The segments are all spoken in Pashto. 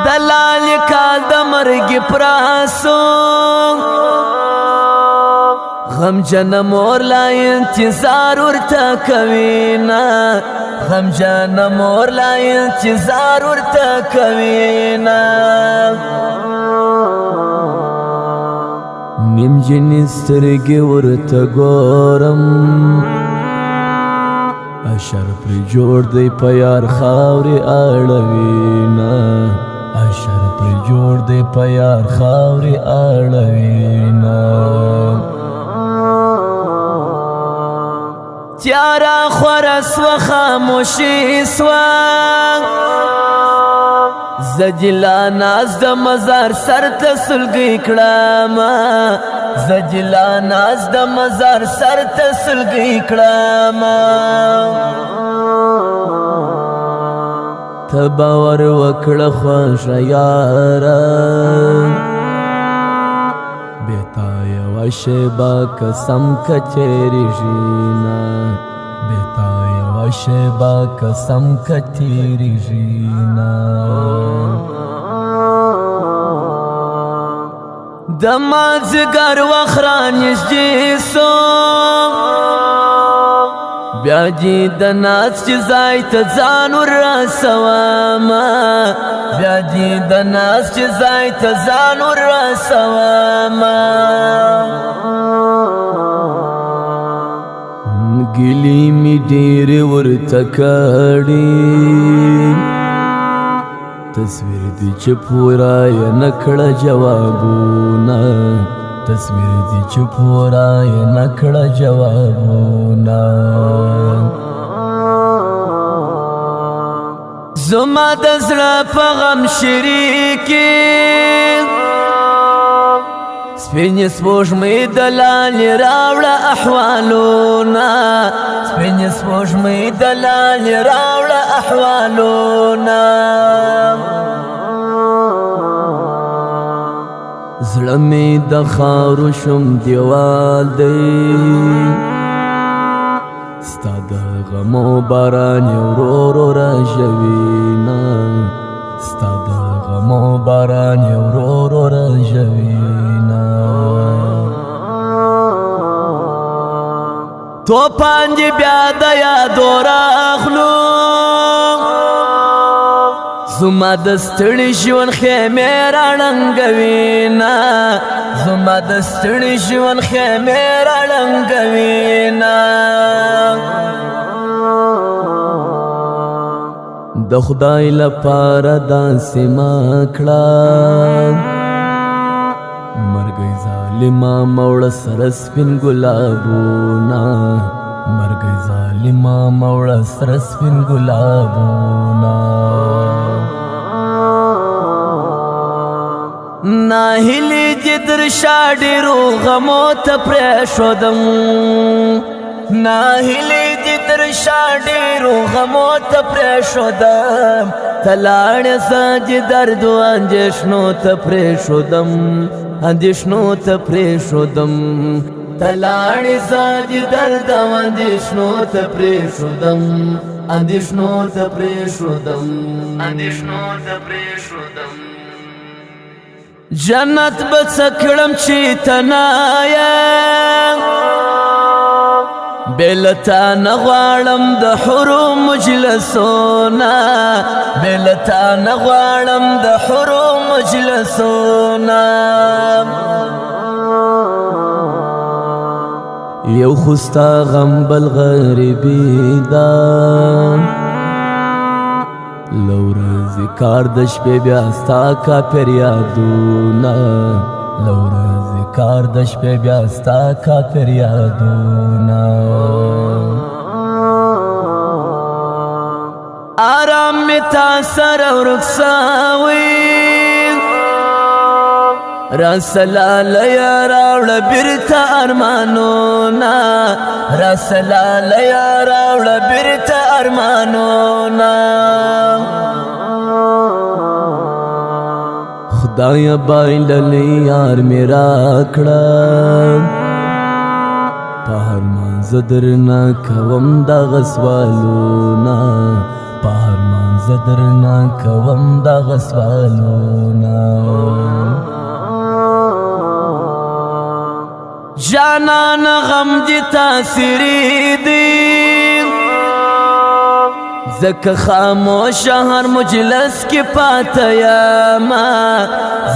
دلال کال د مرګ پراسو، غم جن مور لا انتظار ورته کوي نه، غم جن مور لا انتظار ورته کوي نه. نیم جنې سترګې ورته ګورم، اشر پر جوړ دی په یار خاورې اړوي نه، اشر پر جوړ دی په یار خاورې اړوي نه. تیارا خوره سوه خاموشي سوه، زجلا ناز د مزار سر ته سلګۍ کړمه، زجلا ناز د مزار سر ته سلګۍ کړمه. ته باور وکړه خوښه یاره، بیتا یوه شېبه قسم که تېرېږي نه، بیتا یوه شېبه قسم که تېرېږي نه. د مازدیګر وخت رانږدې سو، بیا دې د ناز چې ځای ته ځان ورسومه، بیا دې د ناز چې ځای ته ځان ورسومه. ګیلې مې ډېرې ورته کړې، تصویر دې چې پوره یې نه کړه جوابونه، تصویر دې چې پوره یې نه کړه جوابونه. زما د زړه په غم شریکې، سپینې سپوږمۍ د لالي راوړه احوالونه، سپینې سپوږمۍ د لالي راوړه احوالونه. زړه مې د خاورو شوم دیوال دی، ستا د غمو باران یې ورو ورو راژوي نه، ستا د غمو باران یې ورو ورو راژوي نه. توپان دې بیا د یادو راغلو، زما د ستړي ژوند خیمې راړنګوي نه، زما د ستړي ژوند خیمې راړنګوي نه. د خدای لپاره داسې مه کړه، مرګی ظالمه مه سره سپین ګلابونه، مرګی ظالمه مه سره سپین ګلابونه. ناهیلي دې تر شا ډېرو غمو ته پرېښودم، ناهیلي دې تر شا ډېرو غمو ته پرېښودم، ته لاړې زه دې درد و اندېښنو ته پرېښودم، اندېښنو ته پرېښودم. ته لاړې زه دې درد او اندېښنو ته پرېښودم، اندېښنو ته پرېښودم، اندېښنو ته پرېښودم. جنت به څه کړم چې ته نه یې، بې له تا نه غواړم د حورو مجلسونه، بې له تا نه غواړم د حورو مجلسونه. یو خو ستا غم بل غریبي ده، له ورځې کار د شپې بیا ستا کافر یادونه، له ورځې کار د شپې بیا ستا کافر یادونه. آرام مې تا سره ورک سوی، راسلاله یې راوړه بیرته ارمانونه، راسلاله یې راوړه بیرته ارمانونه. خدایه بایللی یار مې راکړه، په هر مانځه درنه کوم دغه سوالونه، په هر مانځه زدرنا کوم دغه سوالونه. جانان غم دي تاثیری دی، زکه خاموش هر مجلس کې پاته یما،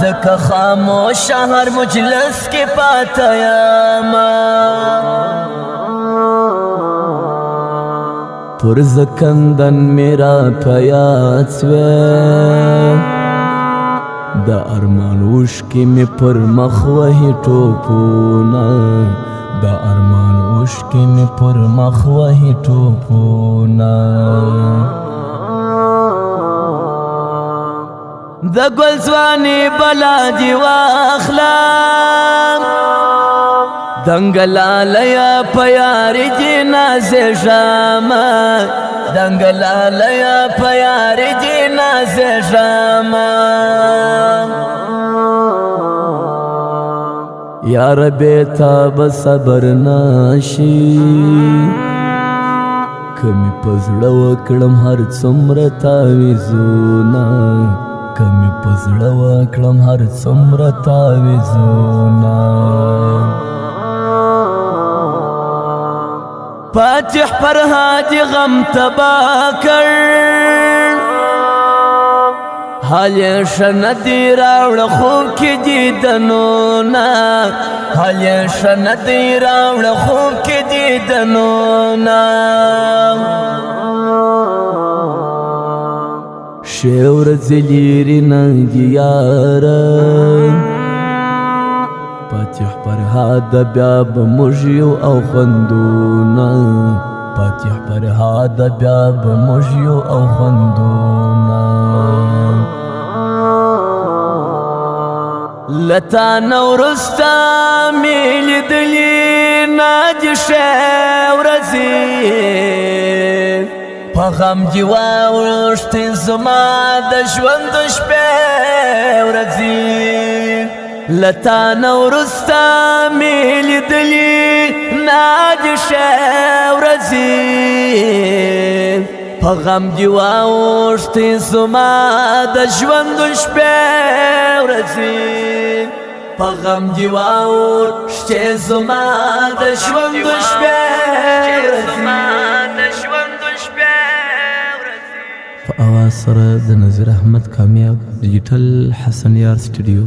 زکه خاموش هر مجلس کې پاته یما. پر زکندن میرا پیاد سوې، د ارمان اوښکې مې پر مخ وهي ټوپونه، د ارمان اوښکې مې پر مخ وهي ټوپونه. د ګل ځواني بلا دي واخله، دنګلالیا په یاري دي نازېږمه، دنګلالیا په یاري دي نازېږمه. یا رب تا به صبر ناشي، که مې په زړه وکړم هر څومره تاویزونه، که مې په زړه وکړم هر څومره تاویزونه. فاتح فرهاد غم تبا کړ، حال یې ښه نه دی راوړه خوب کې دیدنونه، حال یې ښه نه دی راوړه خوب کې دیدنونه. ښې ورځې لیرې نه دي یاره، فاتح فرهاد بیا به موږ یو او خوندونه، فاتح فرهاد بیا به موږ یو او خوندونه. لتا نه وروسته مې لیدلي نه دي ښې ورځې، په غم دي واوښتې زما د ژوند شپې ورځې. لتا نه وروسته مې لیدلي نه دي ښې ورځې، په غم دي واوښتې زما د ژوند شپې ورځې، په غم دي واوښتې زما د ژوند شپې ورځې. په اواز سره د نذیر احمد کامیاب، ډیجیټل حسن یار سټډیو.